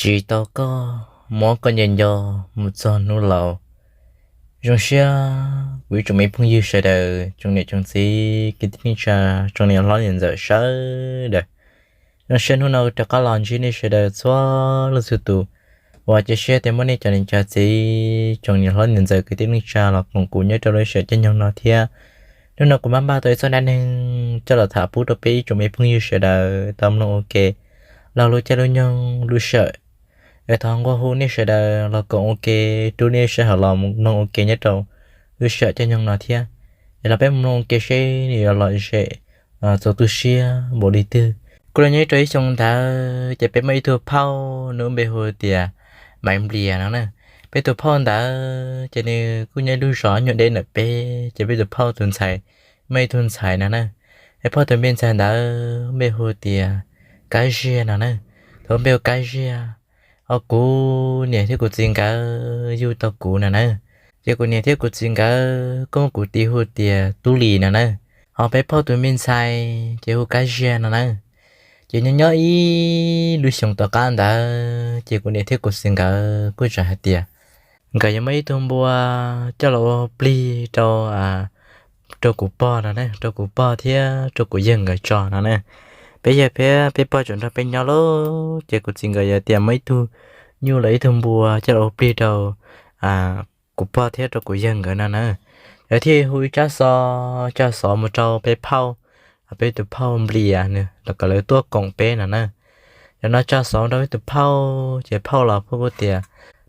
Tsis tau koj, muab koj nco nco mus txog hnub laus. Zoo siab kuv ib tsoom me phooj ywg sawv daws, tsoom niam tsoom txiv kwv tij neej tsa, tsoom niam hlob niam ntxawm sawv daws. Zoo siab hnub no rov qab los ntsib nej sawv daws txhua leej txhua tus. Uas cia siab tias muaj nej cov niam cov txiv, tsoom niam hlob niam ntxawm kwv tij neej tsa los koom kuv nyob rau lub sij hawm caij nyoog no thiab. Hnub no kuv mam npaj tau ib txoj dab neeg coj los tham pub rau peb ib tsoom me phooj ywg sawv daws tau mloog ua ke, laug lub caij lub nyoog lub sij hawm. Es thov nqua hu nej sawv daws los koom ua ke, rub nej sij hawm los mloog ua ke nyob rau lub sij hawm caij nyoog no thiab. Es los peb mloog ua ke seb nws yuav lom zem txaus tu siab npaum li twg. Kuj los nyob rau ib xyoo ntawd ces peb muaj ib tug phauj nws npe hu tias Maiv Nplias no na. Peb tus phauj ntawd ces nws kuj nyob ib lub zos nyuag deb ntawm peb, ces peb tus phauj tus ntxhais muaj ib tug ntxhais no na. Es phauj tus me ntxhais ntawd npe hu tias Kab Ziag no na. Thaum npe hu Kab Ziag, ho kuv niam thiab kuv txiv nkawd yug tau kuv no na. Ces kuv niam thiab kuv txiv nkawd kuj muab kuv tis hu tias Tub Lis no na. Ho peb phauj tus me ntxhais ces hu Kab Ziag no na. Ces nyob nyob ib lub xyoo tom qab ntawd ces kuv niam thiab kuv txiv nkawd kuj txawm hais tias nkawd yuav muab ib tug npua coj los ua plig rau, rau kuv pog no na, rau kuv pog thiab rau kuv yawg nkawd tso no na. Peb yawg thiab peb pog tseem nrog peb nyob lauj, ces kuv txiv nkawd yuav tias muab ib tug nyuj los ib tug npua coj los ua plig rau kuv pog thiab rau kuv yawg nkawd no na. Lawv thiaj hu ib tsab xov, tso xov mus rau peb phauj, peb tus phauj Nplias nws los kom lawv tuaj koom peb no na. Yog no tso xov rau peb tus phauj ces phauj los phauj kuj tias,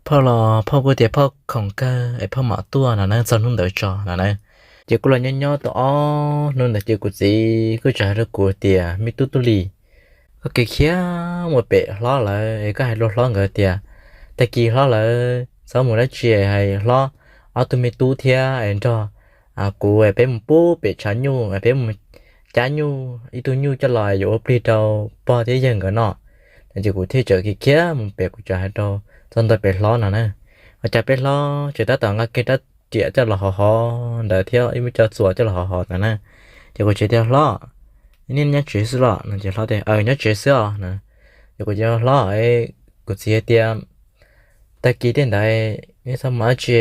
phauj los phauj kuj tias phauj khoom kawg es phauj mam tuaj no na, txog hnub ntawd tso no na. Ces kuj los nyob nyob tau ob hnub ntawd ces kuv txiv kuj txawm hais rau kuv tias, Me tub Tub Lis, koj kev khiav mus pem hlob lawm es koj hais rau hlob nkawd tias tag kis hlob lawv txhob mus dab tsi, hais hlob ob tug me tub thiab es nrog kuv es peb mus pub pem tshav nyuj, peb mus cab nyuj ib tug nyuj coj los yuav ua plig rau pog thiab yawg nkawd no. No ces kuv thiaj txawm khiav khiav mus pem, kuv txawm hais rau txog ntua pem hlob no na. Ua cas peb hlob tseem tab tom nqa kiag rab riam coj los hov hov ntawd thiab ib muab cov txuas coj los hov hov ntawd na. Ces kuv txiv tias, Hlob, nej nyob tsev xwb los? No ces hlob tias, Aws, nyob tsev xwb os no. Ces kuv tias, Hlob, kuv txiv hais tias tag kis tej ntawd nej txhob mus dab tsi,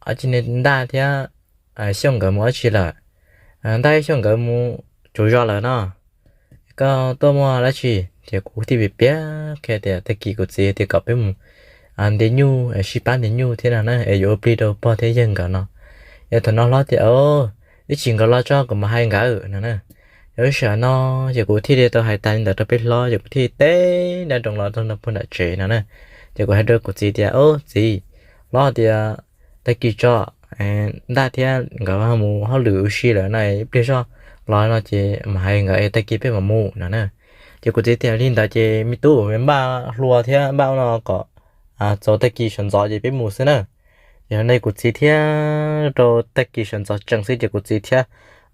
dab tsi, Ntaj thiab Xyooj nkawd mus dab tsi lawm? Ntaj thiab Xyooj nkawd mus tsaug zog lawm no, koj tuaj muaj dab tsi? Ces kuv thiaj piav piav qhia tias tag kis kuv txiv tias kom peb mus ntes nyuj, sib pab ntes nyuj thiab no na, es yuav ua plig rau pog thiab yawg nkawd no. Yog thaum no hlob tias, Ib chim nkawd los tso kuv mam hais nkawd no na. Yog lub sij hawm no ces kuv thiaj li tau hais tas li ntawd rau peb hlob, ces kuv thiaj teb nrab nroos los txog ntua puag nram tsev no na. Ces kuv hais rau kuv txiv tias, Au txiv, hlob tias tag kis tso, Ntaj thiab nkawd mus hauj lwm ua si lawm no, ib pliag zoj los no ces mam hais nkawd es tag kis peb mam mus no na. Ces kuv txiv tias, Li ntawd ces me tub, npaj hlua thiab npaj ub no kom txaus tag kis sawv ntxov ces peb mus xwb na. Ces no kuv txiv thiab rau tag kis sawv ntxov tsees xwb ces kuv txiv thiab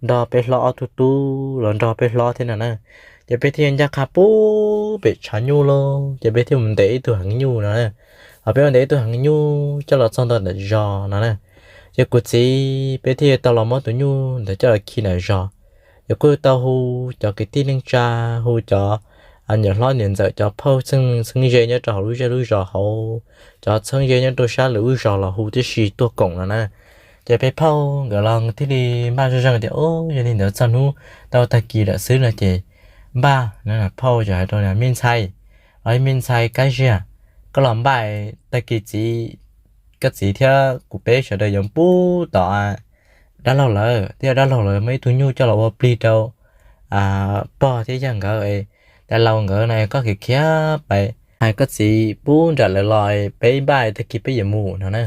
nrog peb hlob ob tug tub los nrog peb hlob thiab no na. Ces peb thiaj ncaj qha pub pem tshav nyuj lauj, ces peb thiaj mus ntes ib tug heev nyuj no na. Ho peb ua ntes ib tug heev nyuj coj los txog ntua ntawm zos no na. Ces kuv txiv peb thiaj tau los muab tus nyuj ntawd coj los khi ntawm zos. Ces kuj tau hu cov kwv tij neej tsa, hu cov niam hlob niam ntxawm, cov phauj txheeb ze nyob rau hauv lub zej lub zos hauv, cov txheeb ze nyob rau sab lwm lub zos los hu tib si tuaj koom no na. Ces peb phauj nkawd los thiaj li npaj zoj zeeg tias, Au, yog li ntawd txog hnub tau tag kis lawm xwb no ces npaj. Phauj txawm hais rau, Me ntxhais, los me ntxhais Kab Ziag, koj los npaj, tag kis txiv, koj txiv thiab kuv peb sawv daws yuav pub tom dab laug lawv, thiab dab laug lawv muaj ib tug nyuj coj los ua plig rau pog thiab yawg nkawd, dab laug nkawd no, koj khiav khiav pais hais koj txiv pub nram lawv los, peb npaj tag kis peb yuav mus no na.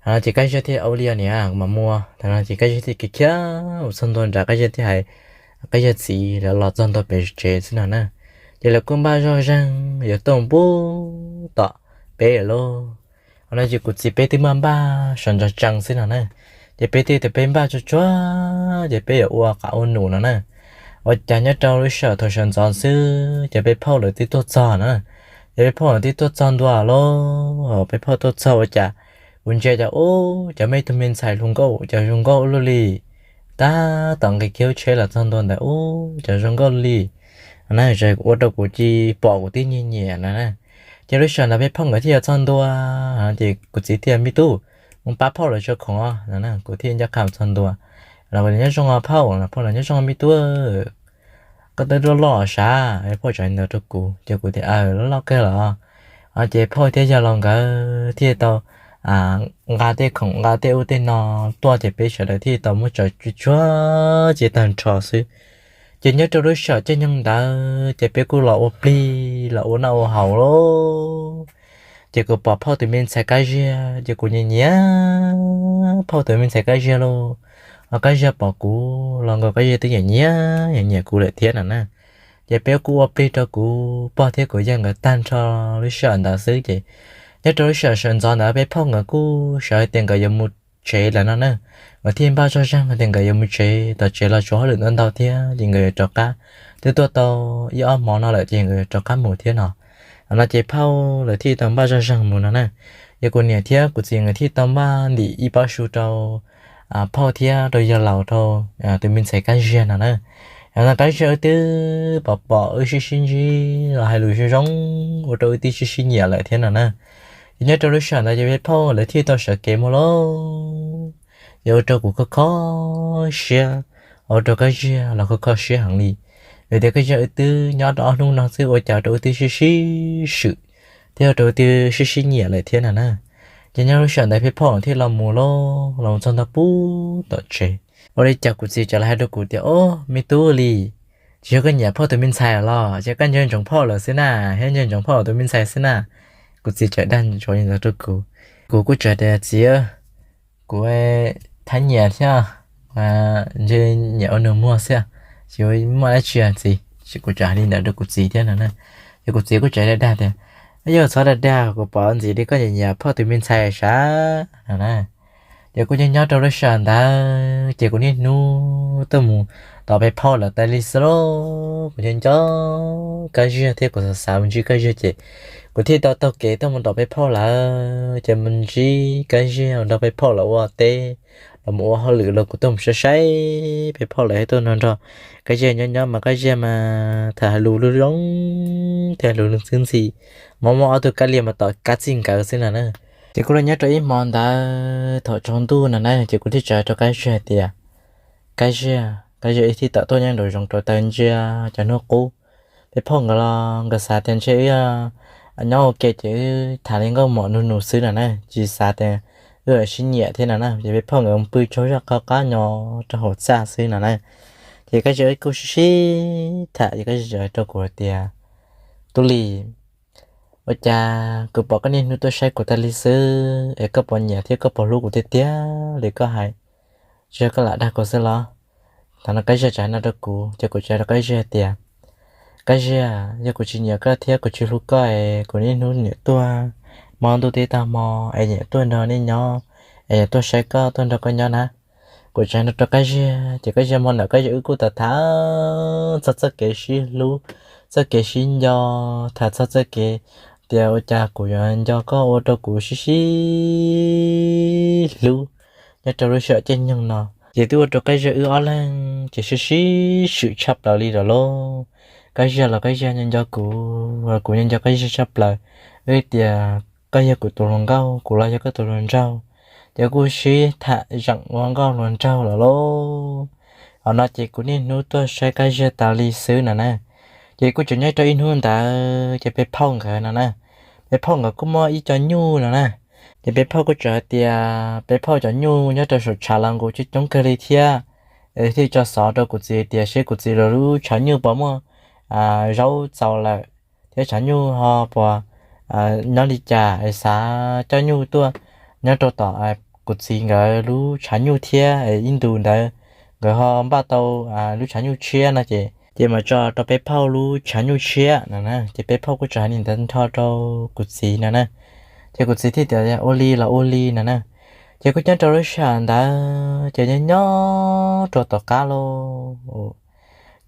Ces Kab Ziag thiaj, Ua li os niam, kuv mam mus. Thaum no ces Kab Ziag thiaj khiav khiav mus txog ntua nrad, Kab Ziag thiaj hais Kab Ziag txiv lawv los txog ntua pem tsev xwb no na. Ces lawv kuj npaj zoj zeeg yuav tuaj pub tom peb lawm lauj. Qhov no ces kuv txiv peb twb npaj npaj sawv ntxov tsees xwb no na. Ces peb thiaj tias peb npaj tsuag tsuag ces peb yuav ua qab ua num no na. Ua cas nyob rau lub sij hawm thaum sawv ntxov xwb ces peb phauj lawv twb tuaj txog na. Ces peb phauj lawv twb tuaj txog ntua lauj, peb phauj tuaj txog ua cas kuv ntsia cov ub, cov me tug me ntxhais hluas nkauj, cov zoo nkauj ua luaj li. Tab tom nqis kiag lub tsheb los txog ntua ntawd ub, cov zoo nkauj li na, ua rau kuv cia li pom kuv twb nyiam nyiam no na. Ces lub sij hawm ntawd peb phauj nkawd thiaj yuav txog ntua, ces kuv txiv thiaj, Me tub, mus pab phauj lawv tso khoom os. Kuv thiaj ncaj qha mus txog ntua, los, Nyob zoo os phauj. Phauj los, Nyob zoo me tub, koj twb loj loj sav? Phauj teb li ntawd rau kuv ces kuv tias, Aws, loj loj kawg los. Ces phauj thiab yawg laus nkawd thiaj tau nqa tej khoom nqa tej ub tej no tuaj ces peb sawv daws thiaj tau muab tso tsuag tsuag cia tag nrho xwb. Ces nyob rau lub sij hawm caij nyoog ntawd ces peb kuj los ua plig los ua noj ua haus lauj. Ces kuv pom phauj tus me ntxhais Kab Ziag ces kuv nyiam nyiam phauj tus me ntxhais Kab Ziag lauj. Ho Kab Ziag pom kuv los nkaus Kab Ziag twb nyiam nyiam nyiam kuv lawm thiab no na. Ces peb kuj ua plig rau kuv pog thiab kuv yawg nkawd tag nrho lub sij hawm ntawd xwb ces nyob rau lub sij hawm sawv ntxov ntawd peb phauj nkawd kuj sawv hais tias nkawd yuav mus tsev lawm no na. Nkawd thiaj npaj zoj zeeg tias nkawd yuav mus tsev, tom tsev los tsuas hauj lwm ntau ntau thiab ces nkawd yuav rov qab, twb tuaj tau ib ob hmo no lawm ces nkawd yuav rov qab mus thiab no. No ces phauj lawv thiaj tau npaj zoj zeeg mus no na. Ces kuv niam thiab kuv txiv nkawd thiaj tau npaj ntim ib pob su rau phauj thiab rau yawg laus rau tus me ntxhais Kab Ziag no na. Yog no Kab Ziag wb twb pom pom wb sib sib ntsib los hais lus zoo zoo ua rau wb twb sib sib nyiam lawm thiab no na. Ces nyob rau lub sij hawm ntawd ces peb phauj lawv thiaj tau sawv kev mus lauj. Ces ua rau kuv kho kho siab, ua rau Kab Ziag los kho kho siab heev li. Vim tias Kab Ziag wb twb nyob rau ob hnub no xwb ua cas rau wb twb sib sib swm thiab ua rau wb twb sib sib nyiam lawm thiab no na. Ces nyob lub sij hawm ntawd peb phauj thiaj los mus lauj, los mus txog ntua pub tom tsev. Ua li cas kuv txiv txawm los hais rau kuv tias, Ob, me tub li, tsis yog koj nyiam phauj tus me ntxhais los ces koj nco ntsoov phauj lawm xwb na, thiab nco ntsoov phauj tus me ntxhais xwb na. Kuv txiv txawm dag ntsuav li ntawd rau kuv. Kuv kuj txawm tias, Txiv, kuv thab nyiam thiab, ntshe nyiam ua nws muag xwb, tsis muaj dab tsi txiv. Kuv txawm hais li ntawd rau kuv txiv thiab no na. Ces kuv txiv kuj txawm dag dag tias, Yog txhob dag dag, kuv pom ntxiv li koj nyiam nyiam phauj tus me ntxhais sav no na. Ces kuj nyob nyob rau lub sij hawm ntawd ces kuv niaj hnub tuaj mus tom peb phauj lawv tas li xwb lauj. Kuv nco nco Kab Ziag thiab kuv xav xav mus ntsib Kab Ziag ces kuv thiaj tau taug kev tuaj mus tom peb phauj lawv, ces mus ntsib Kab Ziag nrog peb phauj lawv ua teb los mus ua hauj lwm los kuv tuaj mus saib saib peb phauj lawv thiaj tuaj nrog nrog Kab Ziag nyob nyob mas Kab Ziag mas tham hais lus lub zoo, tham hais lus lub ntxwb ntxhi, mob mob ob tug kab lia mas tom kab txij nkawd xwb no na. Ces kuj los nyob rau ib hmo ntawd thaum tsaus ntuj no na ces kuv thiaj tsa rau Kab Ziag hais tias, Kab Ziag, Kab Ziag, wb thiaj tawm tuaj nyob nraum zoov rau taw ntsia cov hnub qub. Peb phauj nkawd los nkawd xav tias ntshe wb nyob ua ke ces wb tham li nkauj mom nug nus xwb no na, tsis xav tias wb sib nyiam thiab no na. Ces peb phauj nkawd mus pw tsaug zog qhov qab nyo rau hauv txaj xwb no na. Ces Kab Ziag wb kuj sib sib tham ces Kab Ziag hais rau kuv hais tias, Tub Lis, ua cas kuv pom koj niaj hnub tuaj saib kuv tas li xwb es koj puas nyiam thiab koj puas hlub kuv tiag tiag li koj hais, tsis yog koj lam dag kuv xwb los? Thaum no Kab Ziag txawm hais no rau kuv ces kuv txawm hais rau Kab Ziag tias, Kab Ziag, yog kuv tsis nyiam koj thiab kuv tsis hlub koj es kuv niaj hnub niam tuaj, hmo ntuj twb tag hmo es niam tuaj nrog nej nyob, es niam tuaj saib koj tuaj nrog koj nyob na. Kuv txawm hais no rau Kab Ziag ces Kab Ziag hmo ntawd Kab Ziag wb kuj tham tham txog txoj kev sib hlub, txoj kev sib nco, tham txog txoj kev tias ua cas kuv yuav nco koj ua rau kuv sib sib hlub nyob rau lub sij hawm caij nyoog no. Ces twb ua rau Kab Ziag wb ob leeg ces sib sib swm tshaj plaws li lawm lauj. Kab Ziag los Kab Ziag nco nco kuv, kuv nco nco Kab Ziag tshaj plaws. Wb tias koj yog kuv tus hluas nkauj, kuv los yog koj tus hluas nraug, ces kuj sib tham zeem ua nkauj hluas nraug lawm lauj. Thaum no ces kuv niaj hnub tuaj saib Kab Ziag tas li xwb no na. Ces kuj tseem nyob rau ib hnub ntawd ces peb phauj nkawd no na, peb phauj nkawd kuj muaj ib co nyuj no na. Ces peb phauj kuj txawm hais tias peb phauj cov nyuj nyob rau saum tshav los nqus coob coob kawg li thiab, es thiaj tso xov rau kuv txiv tias seb kuv txiv lawv lub tshav nyuj puas muaj zaub txaus lawm, thiab tshav nyuj ho puas nyob li cas es xav coj nyuj tuaj nyob rau tom kuv txiv nkawd lub tshav nyuj thiab es ib ntus ntawd nkawd ho npaj tau lub tshav nyuj tshiab no ces, ces mam tso rau peb phauj lub tshav nyuj tshiab no na. Ces peb phauj kuj txawm hais li ntawd nrho rau kuv txiv no na. Ces kuv txiv thiaj tias ua li los ua li no na. Ces kuj nyob rau lub sij hawm ntawd ces nyob nyob rau tom qab lauj,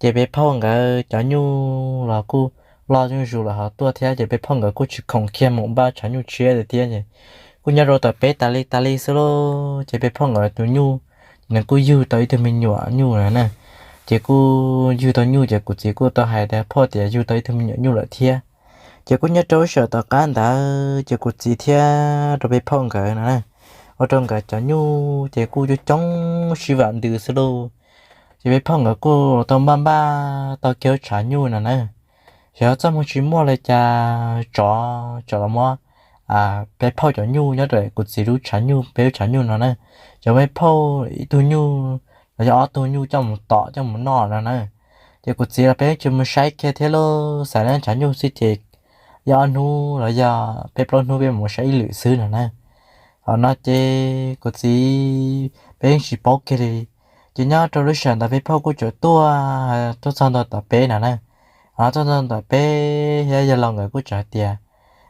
ces peb phauj nkawd cov nyuj los kuj loj zuj zus lawm ho tuaj thiab ces peb phauj nkawd kuj tsis khoom kiag mus npaj tshav nyuj tshiab li thiab ces kuj nyob rau tom peb tas li tas li xwb lauj. Ces peb phauj nkawd tus nyuj ces nws kuj yug tau ib tug me nyuam nyuj lawm na. Ces kuj yug tau nyuj ces kuv txiv kuj tau hais tias phauj tias yug tau ib tug me nyuam nyuj lawm thiab. Ces kuj nyob rau lub sij hawm tom qab ntawd ces kuv txiv thiab rau peb phauj nkawd no na, ua rau nkawd cov nyuj ces kuj coob coob sib vam ntws xwb lauj. Ces peb phauj nkawd kuj tau npaj npaj tau kiag lub tshav nyuj no na. Xyov txoj hmoo tsis muaj li cas tsov tsov los muab peb phauj cov nyuj nyob rau kuv txiv lub tshav nyuj, peb lub tshav nyuj no na. Cov peb phauj ib tug nyuj los yog ob tug nyuj coj mus tom coj mus noj no na. Ces kuv txiv los peb tsis mus saib kiag thiab lauj, xav nyob tshav nyuj xwb ces yog ob hnub los yog peb plaub hnub peb mus saib ib lwm xwb no na. Thaum no ces kuv txiv peb yeej tsis paub kiag li. Ces nyob rau lub sij hawm ntawd peb phauj kuj tseem tuaj, tuaj txog ntua tom peb no na. Tuaj txog tom peb thiab yawg laus nkawd kuj tseem hais tias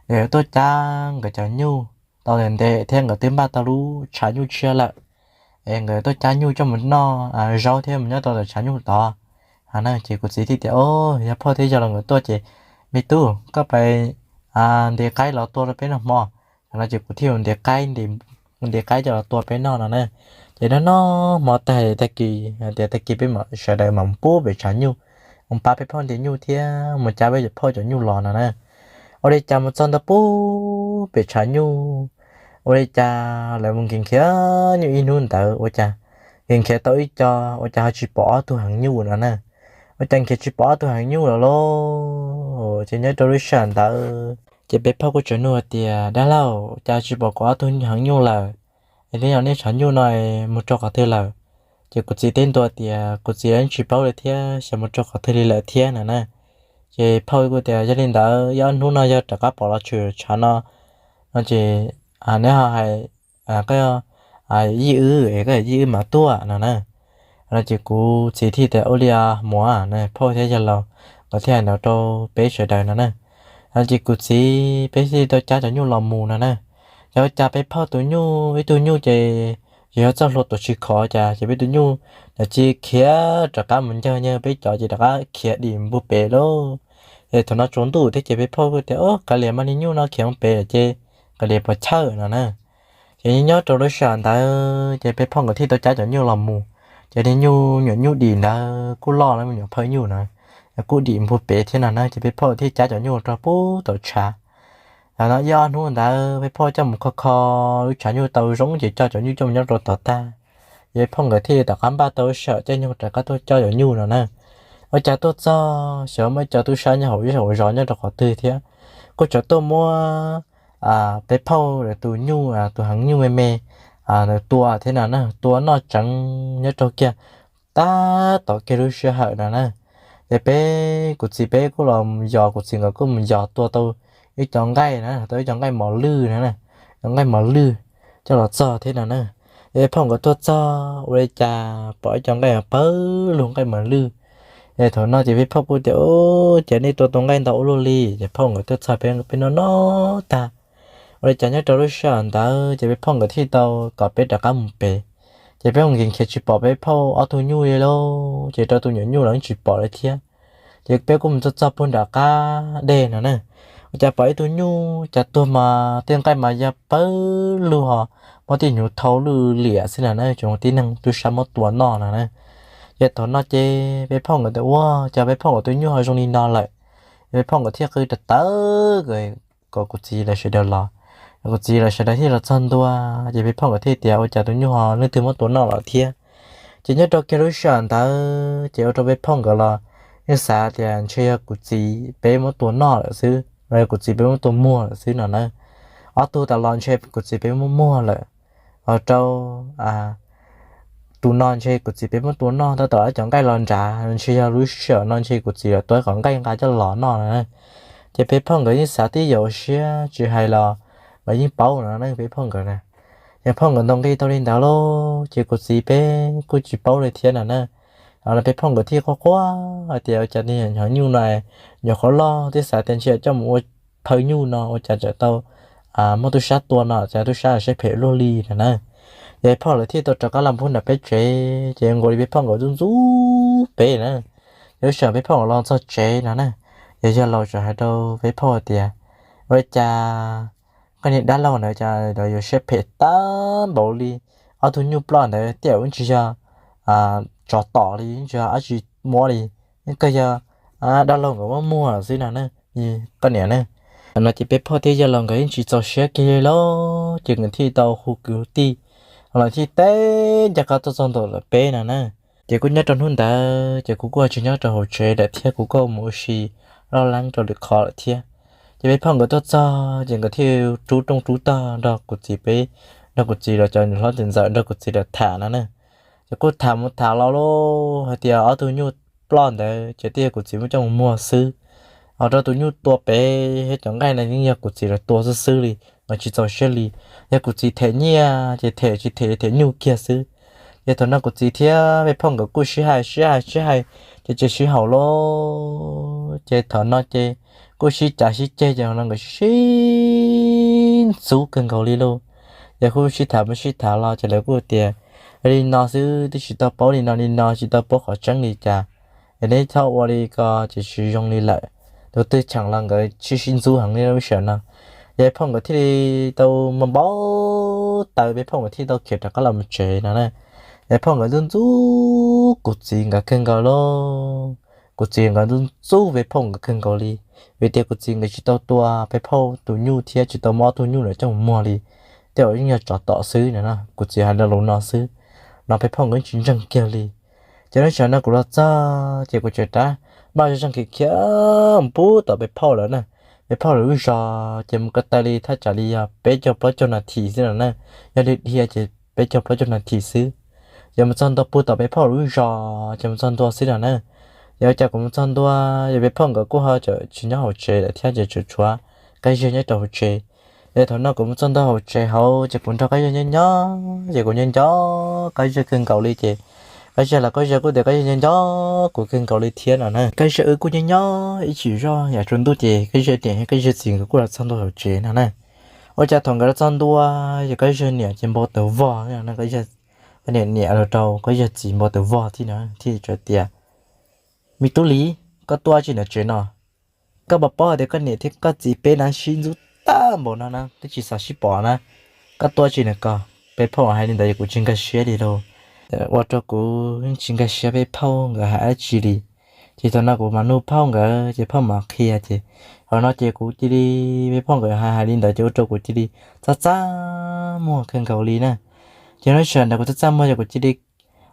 nkawd yuav tuaj cab nkawd cov nyuj tau ntev ntev thiab nkawd twb npaj tau lub tshav nyuj tshiab lawm, es nkawd tuaj cab nyuj coj mus noj zaub thiab mus nyob tau tom tshav nyuj tod. Ces kuv txiv thiaj tias, Yog phauj thiab yawg laus nkawd tuaj ces me tub, koj pab ntes qaib los tua rau peb noj hmo. Thaum no ces kuv thiaj ntes qaib, ntes qaib coj los tua peb noj no na. Ces noj noj hmo tag, tag kis tias tag kis peb mam sawv daws mam mus pub pem tshav nyuj, mus pab peb phauj ntes nyuj thiab mus cab peb phauj cov nyuj los no na. Ua li cas mus txog ntua pub pem tshav nyuj, ua li cas lawv mus nkim khiav nyuj ib hnub ntawd ua cas nkim khiav tau ib co, ua cas ho tsis pom ob tug heev nyuj no na. Ua cas nkim tsis pom ob tug heev nyuj los lauj. Ces nyob rau lub sij hawm ntawd ces peb phauj kuj tseem nug tias, Dab laug, cas tsis pom kuv ob tug heev nyuj lawm? Es nej yog nej tshav nyuj no mus rau qhov twg lawm? Ces kuv txiv teb ntua tias kuv txiv yeej tsis paub li thiab, xyov mus rau qhov twg li lawm thiab no na. Ces phauj kuj tias, Yog li ntawd yog ob hnub no yog rov qab pom los tshwm tshav no, no ces neb ho hais yij wb, koj yij wb mas tuaj no na. No ces kuv txiv thiaj tias, Ua li os muam. Phauj thiab yawg laus nkawd thiaj hais no rau peb sawv daws no na. No ces kuv txiv peb thiaj tau cab cov nyuj los mus no na. Yog ua cas peb phauj tus nyuj ib tug nyuj ces yog txoj hlua tuam tsis khov cas ces peb tus nyuj nws cia khiav rov qab mus ncawg nyiag peb cov ces rov qab khiav dim npug pem lauj. Ces thaum no tsaus ntuj thiab ces peb phauj kuj tias, Kav liam, mas niag nyuj no khiav mus pem lawm ces kav liam puas chawj no na. Ces nyob rau lub sij hawm ntawd ces peb phauj nkawd thiaj tau cab cov nyuj los mus. Ces niag nyuj, nyuam nyuj dim ntawd kuj loj lawm, me nyuam phauj nyuj na, kuj dim npug pem thiab no na. Ces peb phauj thiaj cab cov nyuj rau pub tom tshav. Thaum no ib ob hnub ntawd peb phauj coj mus kho kho lub tshav nyuj tau zoo ces coj cov nyuj coj mus nyob rau tod tag. Ces peb phauj nkawd thiaj rov qab npaj tau lub sij hawm caij nyoog rov qab tuaj coj cov nyuj no na. Ua cas tuaj txog xyov muaj ib co tub sab nyob hauv ib hauv zos nyob rau qhov twg thiab, kuj tseem tuaj muab peb phauj tus nyuj, tus heev nyuj me me tua thiab no na, tua noj tseev nyob rau kiag tab tom kiag lub sij hawm no na. Ces peb kuv txiv peb kuj los yos, kuv txiv nkawd kuj mus yos tua tau ib co nqaij na, tau ib co nqaij mos lwj no na, cov nqaij mos lwj coj los txog thiab no na. Ces peb phauj nkawd tuaj txog ua li cas pom ib co nqaij pawg lug nqaij mos lwj. Ces thaum no ces peb phauj kuj tias, Ub, ces nej tua tau nqaij ntau ua luaj li. Ces phauj nkawd tuaj txog peb, peb noj noj tag, ua li cas nyob rau lub sij hawm ntawd ces peb phauj nkawd thiaj tau kom peb rov qab mus pem. Ces peb mus nkim khiav tsis pom peb phauj ob tug nyuj li lauj, ces rau tus nyuam nyuj los yeej tsis pom li thiab. Ces peb kuj mus txog txog puag nram qab dej no na, ua cas pom ib tug nyuj cas tuag mas tej nqaij mas yog pawg lug ho, muab tej hnyuv thau lwj liam xwb no na, tsis muaj tib neeg tub sab muab tua noj no na. Ces thaum no ces peb phauj nkawd tias, Ua cas peb phauj nkawd tus nyuj ho zoo li no lawm? Peb phauj nkawd thiaj qw tawv tawv kom kuv txiv lawv sawv daws los. Kuv txiv lawv sawv daws thiaj los txog ntua, ces peb phauj nkawd thiaj tias, Ua cas tus nyuj ho leej twg muab tua noj lawm thiab? Ces nyob rau kiag lub sij hawm ntawd ces ua rau peb phauj nkawd los yeej xav tias ntshe yog kuv txiv peb muab tua noj lawm xwb, los yog kuv txiv peb muab tua muag lawm xwb no na. Ob tug tas los ntshe kuv txiv peb muab muag lawm, ho rau tus no ntshe kuv txiv peb muab tua noj, tab tom ib cov nqaij los nrad, ntshe yog lub sij hawm no ntshe kuv txiv lawv tua ib qhov nqaij nqa coj los noj no na. Ces peb phauj nkawd yeej xav tib yam siab tsis hais los lawv yeej paub no na peb phauj nkawd na. Ces phauj nkawd ntaus nqi tau li ntawd lauj, ces kuv txiv peb kuj tsis paub li thiab no na. Peb phauj nkawd thiaj quaj quaj hais tias, Ua cas niag heev nyuj no nyuam qhuav loj, twb xav tias ntshe coj mus ua phawj nyuj no ua cas tseem tau muab tub sab tua no, cas tub sab siab phem luaj li no na. Ces peb phauj lawv thiaj tau rov qab los npog nram peb tsev, ces nkaus li peb phauj nkawd ntxub ntxub peb na. Ces lub sij hawm peb phauj nkawd los txog tsev no na, ces yawg laus txawm hais rau peb phauj tias, Ua li cas koj niag dab laug ntawd cas yuav siab phem tag npaum li? Ob tug nyuj ploj ntawd tej zaum yeej tsis yog tsov tom li, yeej tsis yog dab tsi muab li, yeej kawg yog dab laug nkawd muab muag lawm xwb no na, koj niam na. Thaum no ces peb phauj thiab yawg laus nkawd yeej tsis txaus siab kiag li los, ces nkawd thiaj tau hu kwv tij los thiaj teb ncaj qha tuaj txog ntawm lawv peb no na. Ces kuj nyob rau hnub ntawd ces kuv kuj tsis nyob rau hauv tsev lawm thiab, kuv kuj mus ua si loj leeb rau lwm qhov lawm thiab. Ces peb phauj nkawd tuaj txog ces nkawd thiaj rub rooj rub tog nrog kuv txiv peb, nrog kuv txiv los cov niam hlob txiv ntxawm nrog kuv txiv lawv tham no na. Ces kuj tham mus tham los lauj, hais tias ob tug nyuj ploj ntawd ces twb yog kuv txiv muab coj mus muag xwb. Ho rau tus nyuj tua pem thiab cov nqaij no yeej yog kuv txiv lawv tua xwb xwb li, nkawd tsis txaus siab li. Yog kuv txiv them nyiaj ces them, tsis them them nyuj kiag xwb. Ces thaum no kuv txiv thiab peb phauj nkawd kuj sib hais sib hais sib hais, ces tsis sib haum lauj. Ces thaum no ces kuj sib cav sib ceg, ces no nkawd sib ntxub kawg nkaus li lauj. Ces kuj sib tham mus sib tham los ces lawv kuj tias li no xwb, twb tsis tau paub li no li no, tsis tau paub qhov tseeb li cas, es neb txhob ua li ko ces tsis zoo li lawm. Tus twg cheem los nkawd sib sib ntxub heev li lub sij hawm no. Ces peb phauj nkawd thiaj li tau npau taws, peb phauj nkawd thiaj tau khiav rov qab los mus tsev no na. Ces peb phauj nkawd ntxub ntxub kuv txiv nkawd kawg nkaus lauj. Kuv txiv nkawd ntxub ntxub peb phauj nkawd kawg nkaus li, vim tias kuv txiv nkawd tsis tau tua peb phauj tus nyuj thiab tsis tau muab ob tug nyuj ntawd coj mus muag li, tej zaum yeej yog tsov tom xwb no na. Kuv txiv hais lo lus no xwb, no peb phauj nkawd tsis ntseeg kiag li. Ces lub sij hawm no kuv los txog ces kuv tseem rov npaj zoj zeeg khiav khiav mus pub tom peb phauj lawv na, peb phauj lawv lub zos ces mus ko taw li thaj tsam li yog peb caug plaub caug nas this xwb no na. Yog li dhia ces peb caug plaub caug nas this xwb. Ces mus txog ntua pub tom peb phauj lawv lub zos ces mus txog ntua xwb no na. Ces ua cas kuv mus txog ntua, ces peb phauj nkawd kuj ho tseem tsis nyob hauv tsev lawm thiab, ces tseem tshuav Kab Ziag nyob rau hauv tsev. Ces thaum no kuv mus txog ntua hauv tsev hauv ces kuv nrog Kab Ziag nyob nyob, ces kuv nco nco Kab Ziag kawg nkaus li. Ces Kab Ziag los Kab Ziag kuj tias Kab Ziag nco nco kuv kawg nkaus li thiab no na. Kab Ziag wb kuj nyob nyob ib chim zoj yam tsaus ntuj ces Kab Ziag niam thiab Kab Ziag txiv nkawd kuj los txog ntua hauv tsev no na. Ua cas thaum nkawd los txog ntua, ces Kab Ziag niam ces npau taws vog no, Kab Ziag niam niam los rau Kab Ziag txiv npau taws vog thiab no, thiaj tias, Me tub Lis, koj tuaj tsi ntawm tsev no? Koj puas paub hais tias koj niam thiab koj txiv peb na sib ntxub tag npaum no na twb tsis xav sib pom na, koj tuaj tsi ntawm ko? Peb phauj hais li ntawd ces kuv tsis nkag siab li lauj. Ua rau kuv tsis nkag siab peb phauj nkawd hais dab tsi li. Ces thaum no kuv mam nug phauj nkawd ces phauj mam qhia ces, thaum no ces kuv cia li, peb phauj nkawd hais hais li ntawd ces ua rau kuv cia li txaj txaj muag kawg nkaus li na. Ces lub sij hawm ntawd kuv txaj txaj muag ces kuv cia li,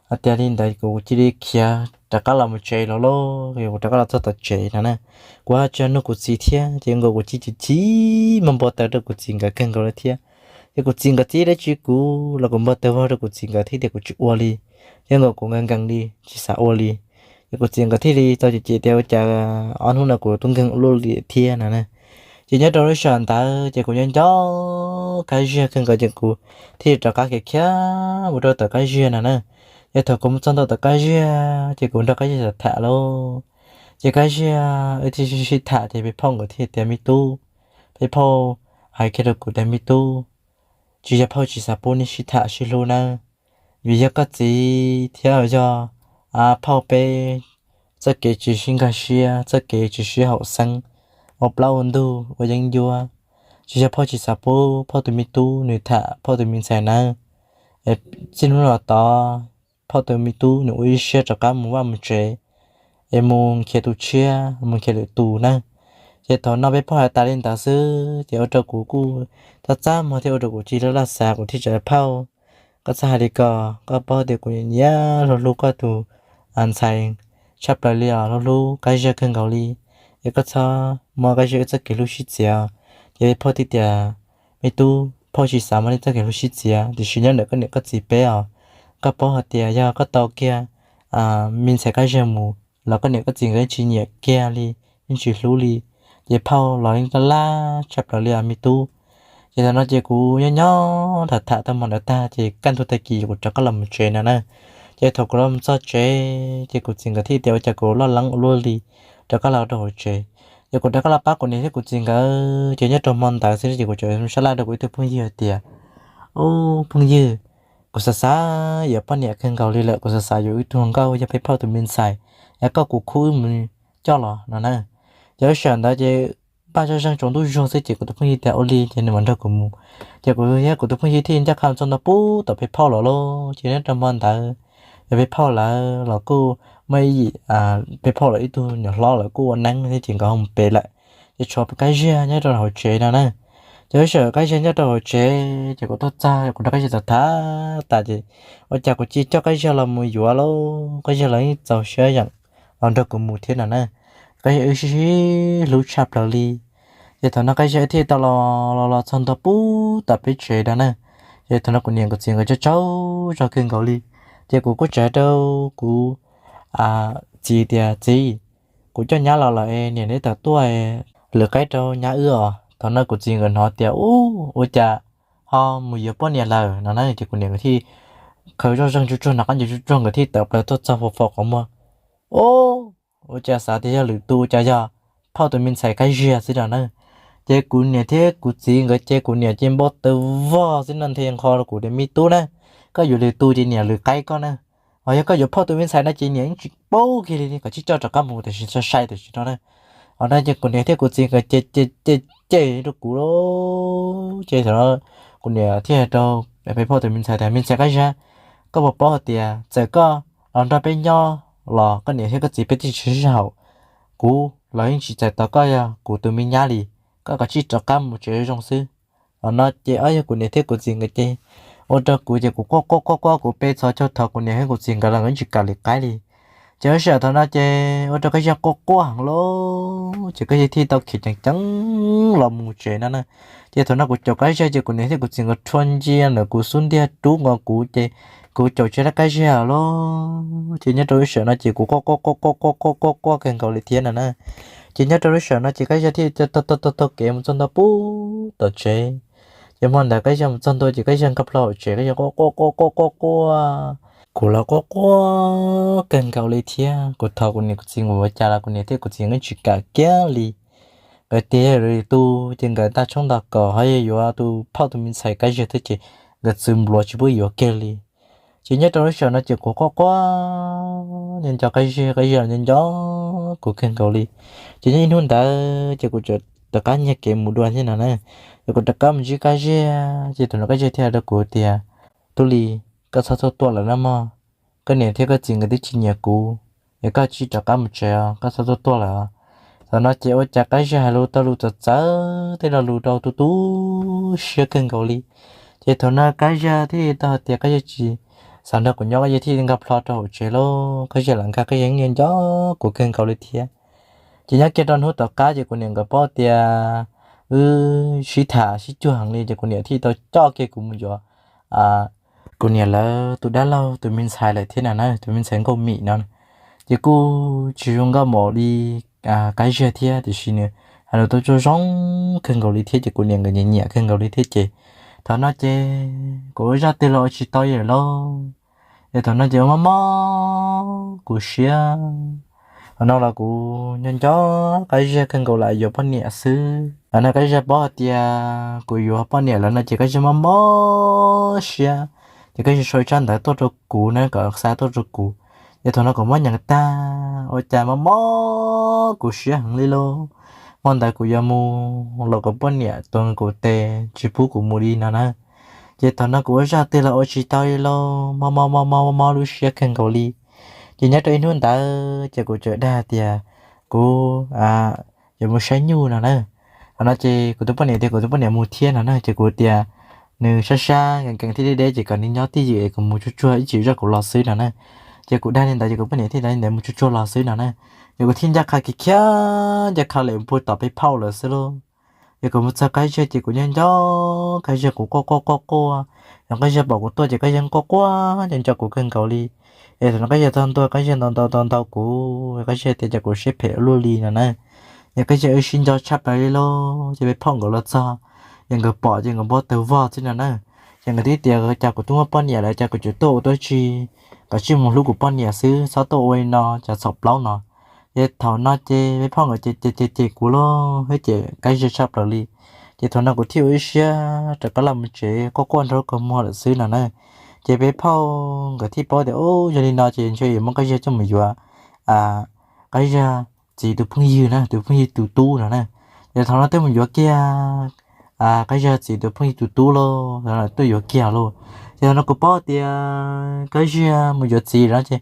hais tias li ntawd kuv cia li khiav rov qab los mus tsev los lauj, kuv rov qab los txog tom tsev no na. Kuv ho tsis nug kuv txiv thiab ces nkaus kuv cia li chim chim muag npau taws rau kuv txiv nkawd kawg nkaus li thiab. Ces kuv txiv nkawd txib dab tsi kuv los kuv npau taws vog rau kuv txiv nkawd thiab tias kuv tsis ua li, ces nkaus kuv nkees nkees li tsis xav ua li. Ces kuv txiv nkawd thiaj li tau cem cem tias ua cas ob hnub no kuv tub nkeeg ua luaj li thiab no na. Ces nyob rau lub sij hawm ntawd ces kuv nyob nco Kab Ziag kawg nkaus ces kuv thiaj li rov qab khiav khiav mus rau tom Kab Ziag no na. Ces thaum kuv mus txog ntua tom Kab Ziag ces kuv nrog Kab Ziag tham lauj. Ces Kab Ziag wb thiaj sib sib tham ces peb phauj nkawd thiaj tias me tub, peb phauj hais kiag rau kuv tias me tub, tsis yog phauj tsis xav pub nej sib tham sib hlub nawb, vim yog koj txiv thiab yog phauj peb txoj kev tsis sib nkag siab, txoj kev tsis sib haum xeeb, ua plaub ua ntug ua yeeb ncuab. Tsis yog phauj tsis xav pub phauj tus me tub nws tham phauj tus me ntxhais nawb. Txij hnub no tod phauj tus me tub nws ua ib siab rov qab mus vaj mus tsev es mus nrhiav tus tshiab, mus nrhiav lwm tus nawb. Ces thaum no peb phauj hais tas li ntawd xwb ces ua rau kuv kuj txaj txaj muag thiab ua rau kuv cia li laj laj xav, kuv thiaj tias phauj, koj txhob hais li ko, koj paub tias kuv nyiam hlub hlub koj tus ntxhais tshaj plaws li os, hlub hlub Kab Ziag kawg nkaus li. Es koj txhob muab Kab Ziag wb txoj kev hlub sib txiav. Ces phauj thiaj tias me tub, phauj tsis xav muab nej txoj kev hlub sib txiav, tiam sis nyob ntawm koj niam koj txiv peb os, koj paub hais tias yog koj tau kiag me ntxhais Kab Ziag mus los koj niam koj txiv nkawd yeej tsis nyiam kiag li, yeej tsis hlub li. Ces phauj los yeej laj laj tshaj plaws li os me tub. Ces thaum no ces kuv nyob nyob tham tham tau hmo ntawd tag ces kaj ntug tag kis kuv rov qab los mus tsev no na. Ces thaum kuv los mus txog tsev ces kuv txiv nkawd thiaj tias ua cas kuv loj leeb ua luaj li, rov qab los rau hauv tsev. Ces kuv rov qab los pab kuv niam thiab kuv txiv nkawd, ces nyob rau hmo ntawd xwb ces kuv tseem sab laj rau kuv ib tug phooj ywg hais tias, ub phooj ywg, kuv xav xav yuav poj niam kawg nkaus li lawm, kuv xav xav yuav ib tug hluas nkauj yog peb phauj tus me ntxhais, es koj kuv khub wb mus coj los no na. Ces lub sij hawm ntawd ces npaj zoj zeeg tsaus ntuj zuag xwb ces kuv tus phooj ywg tias ua li ces nws mam nrog kuv mus. Ces kuv thiab kuv tus phooj ywg thiaj ncaj qha txog ntua pub tom peb phauj lawv lauj. Ces nyob rau hmo ntawd ces peb phauj lawv los kuj muaj ib yim, peb phauj lawv ib tug nyuam hlob lawv kuj ua neeb thiab ces nkawd ho mus pem lawm. ces tshuav Kab Ziag nyob rau hauv tsev no na. Ces lub sij hawm Kab Ziag nyob rau hauv tsev ces kuv tuaj txog kuv nrog Kab Ziag tham tham tas ces ua cas kuv cia coj Kab Ziag los mus yuav lauj, Kab Ziag los yeej txaus siab yeem los nrog kuv mus thiab no na. Kab Ziag wb sib sib hlub tshaj plaws li. Ces thaum no Kab Ziag thiaj tau los los los txog ntua pub tom peb tsev no na. Ces thaum no kuv niam kuv txiv nkawd tsaug tsaug zog kawg nkaus li. Ces kuv kuj tsa rau kuv txiv tias, Txiv, kuv coj nyab los lawm, niam neb tawm tuaj, lwm qaib rau nyab wb os. Thaum no kuv txiv nkawd hnov tias, Ub, ua cas ho mus yuav poj niam lawm no na? Ces kuv niam nkawd thiaj khaws zoj zeeg tsuag tsuag, nov qab ncaws tsuag tsuag, nkawd thiaj tawm plaws tuaj txog fo fo qhov muag. Ub, ua cas xav tias yog lwm tus, cas yog phauj tus me ntxhais Kab Ziag xwb no na. Ces kuv niam thiab kuv txiv nkawd ces kuv niam ces npau taws vog xwb no, nthe nqho rau kuv tias, Me tub na, koj yuav lwm tus ces niam lwm qaib koj na. Ho yog koj yuav phauj tus me ntxhais no ces niam yeej tsis paub kiag li, kom tsij coj rov qab mus tam sim sai tam sim no na. Ho no ces kuv niam thiab kuv txiv nkawd ces ces ces rau kuv lawm. Ces thaum no kuv niam thiaj hais rau peb phauj tus me ntxhais tias, Me ntxhais Kab Ziag, koj puas paub hais tias txawm koj los nrog peb nyob los koj niam thiab koj txiv peb twb tsis sib haum, kuv los yeej tsis txais tos koj yog kuv tus me nyab li, koj kom tsij rov qab mus tsev zoo xwb. Ho no ces ob yog kuv niam thiab kuv txiv nkawd ces ua rau kuv ces kuv quaj quaj quaj quaj, kuv pe txhos caug thov kuv niam thiab kuv txiv nkawd los nkawd tsis kam lwm qaib li. Ces lub sij hawm thaum no ces ua rau Kab Ziag quaj quaj heev lawm, ces Kab Ziag thiaj tau khiav ceev ceev los mus tsev no na. Ces thaum no kuv caum Kab Ziag ces kuv niam thiab kuv txiv nkawd rhuaj ncia ntawm kuv xub ntiag rub nkaus kuv ces kuv caum tsis tau Kab Ziag lawm. Ces nyob rau lub sij hawm no ces kuv quaj quaj quaj quaj quaj quaj quaj quaj kawg nkaus li thiab no na. Ces nyob rau lub sij hawm no ces Kab Ziag thiaj taug taug taug kev mus txog ntua pub tom tsev. Ces hmo ntawd Kab Ziag mus txog ntua ces Kab Ziag nkag plho hauv tsev, Kab Ziag quaj quaj quaj quaj quaj quaj. Kuv los quaj quaj kawg nkaus li thiab, kuv thov kuv niam kuv txiv nkawd ua cas los kuv niam thiab kuv txiv nkawd tsis kam kiag li. Nkawd tias yog lwm tus ces nkawd nta tshoob nta kos, ho yog yuav tus phauj tus me ntxhais Kab Ziag thiab ces nkawd txwv npluav tsis pub yuav kiag li. Ces nyob rau lub sij hawm no ces kuv quaj quaj nco nco Kab Ziag, Kab Ziag los nco nco kuv kawg nkaus li. Ces nyob ib hnub ntawd ces kuv txawm rov qab nyiag kev mus dua thiab no na. Ces kuv rov qab mus ntsib Kab Ziag, ces thaum no Kab Ziag thiaj hais rau kuv tias, Tub Lis, koj txhob tuaj tuaj lawm nawb mog. Koj niam thiab koj txiv nkawd twb tsis nyiam kuv, es koj tsij rov qab mus tsev os, koj txhob tuaj tuaj lawm os. Thaum no ces ua cas Kab Ziag hais lus tau lus txawv txawv tej lo lus rau tu tu siab kawg nkaus li. Ces thaum no Kab Ziag thiaj tau hais tias Kab Ziag tsis xav nrog kuv nyob, Kab Ziag thiaj nkag plho rau hauv tsev lauj. Kab Ziag lam nkag, Kab Ziag nco nco kuv kawg nkaus li thiab. Ces nyob kiag rau hnub tom qab ces kuv niam nkawd paub tias wb sib tham sib cuag heev li ces kuv niam thiaj tau coj kiag kuv mus yuav kuv niam lawv tus dab laug tus me ntxhais lawm thiab no na, tus me ntxhais Nkauj Mim no. Ces kuj tsis zoo nkauj npaum li Kab Ziag thiab, tiam sis nws hais lus tau tsuag zoo kawg nkaus li thiab ces kuv niam nkawd nyiam nyiam kawg nkaus li thiab ces thaum no ces kuv ua zaj twg los ua tsis tau li lawm lauj. Es thaum no ces ua mob mob kuv siab. Thaum no los kuv nco nco Kab Ziag kawg nkaus lam yuav poj niam xwb. Thaum no Kab Ziag paub hais tias kuv yuav poj niam lawm no ces Kab Ziag mob mob siab. Ces Kab Ziag sau tsab ntawv tuaj rau kuv na, kom xa tuaj rau kuv. Ces thaum no kuv muab nyeem tag ua cas mob mob kuv siab heev li lauj. Hmo ntawd kuv yuav mus los kuv poj niam tuav kuv tes tsis pub kuv mus li no na. Ces thaum no kuv ua zaj twg los ua tsis tau li lauj, mob mob mob mob mob lub siab kawg nkaus li. Ces nyob rau ib hnub ntawd ces kuv txawm dag tias kuv yuav mus saib nyuj no na. Thaum no ces kuv tus poj niam tias kuv tus poj niam mus thiab no na, ces kuv tias nws sab sab nkees nkees thiab deb deb ces kom nws nyob twj ywm es kuv mus tsuag tsuag ib chim zoj kuv los xwb no na. Ces kuv dag li ntawd ces kuv poj niam thiaj li ntawd mus tsuag tsuag los xwb no na. Ces kuv thiaj ncaj qha kiag khiav ncaj qha lawm puag tom peb phauj lawm xwb lauj. Ces kuv mus txog Kab Ziag ces kuv nyob nco Kab Ziag, kuv quaj quaj quaj quaj. Yog Kab Ziag pom kuv tuaj ces Kab Ziag quaj quaj nco nco kuv kawg nkaus li. Es thaum no Kab Ziag txog ntua Kab Ziag ntaus ntaus ntaus ntaus kuv, Kab Ziag tias cas kuv siab phem ua luaj li no na. Ces Kab Ziag wb sib nco tshaj plaws li lauj, ces peb phauj nkawd los txog, ces nkawd pom ces nkawd npau taws vog xwb no na. Ces nkawd thiaj tias cas kuv twb muaj poj niam lawm cas kuv tseem tuaj ua dab tsi, kom tsij mus hlub kuv poj niam xwb txhob tuaj ua li no cas txhaum plaub no. Ces thaum no ces peb phauj nkawd ces ces ces kuv lauj, thiab ces Kab Ziag tshaj plaws li. Ces thaum no kuv thiaj ua ib siab rov qab los mus tsev quaj quaj nrog lub kua muag lawm xwb no na. Ces peb phauj nkawd thiaj paub tias ub yog li no ces ntshe yuav muab Kab Ziag coj mus yuav Kab Ziag txiv tus phooj ywg na, tus phooj ywg tus tub no na. Ces thaum no twb mus yuav kiag Kab Ziag txiv tus phooj ywg tus tub lauj, tuaj yuav kiag lauj. Ces thaum no kuv paub tias Kab Ziag mus yuav txiv lawm no ces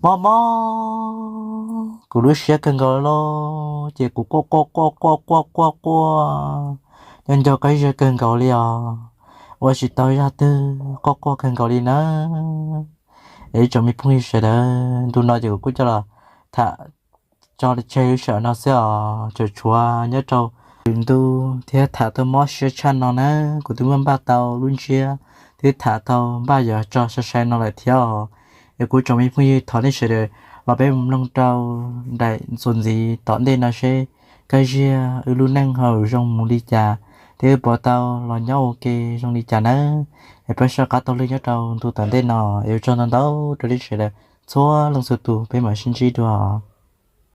mob mob kuv lub siab kawg nkaus li los ces kuv quaj quaj quaj quaj quaj quaj quaj, nco nco Kab Ziag kawg nkaus li os. Ua tsis tau zaj twg, quaj quaj kawg nkaus li na. Es ib tsoom me phooj ywg sawv daws, ntu no ces kuv kuj coj los tham tso tseg lub sij hawm no xwb os, tseem tshuav nyob rau lwm ntu thiab tham tau mob siab tshaj no na. Kuv twb muab npaj tau lub ntsiab, twb tham tau npaj yuav tso sai sai no lawm thiab os. Es kuv tsoom me phooj ywg thov nej sawv daws los peb mloog rau daim txuas ntxiv tom ntej no seb Kab Ziag wb lub neej ho zoo mus li cas, thiab wb puas tau los nyob ua ke zoo li cas nawb. Es peb soj qab taug lw nyob rau ntu tom ntej no, es ua tsaug ntau ntau rau nej sawv daws txhua leej txhua tus, peb mam sib ntsib dua.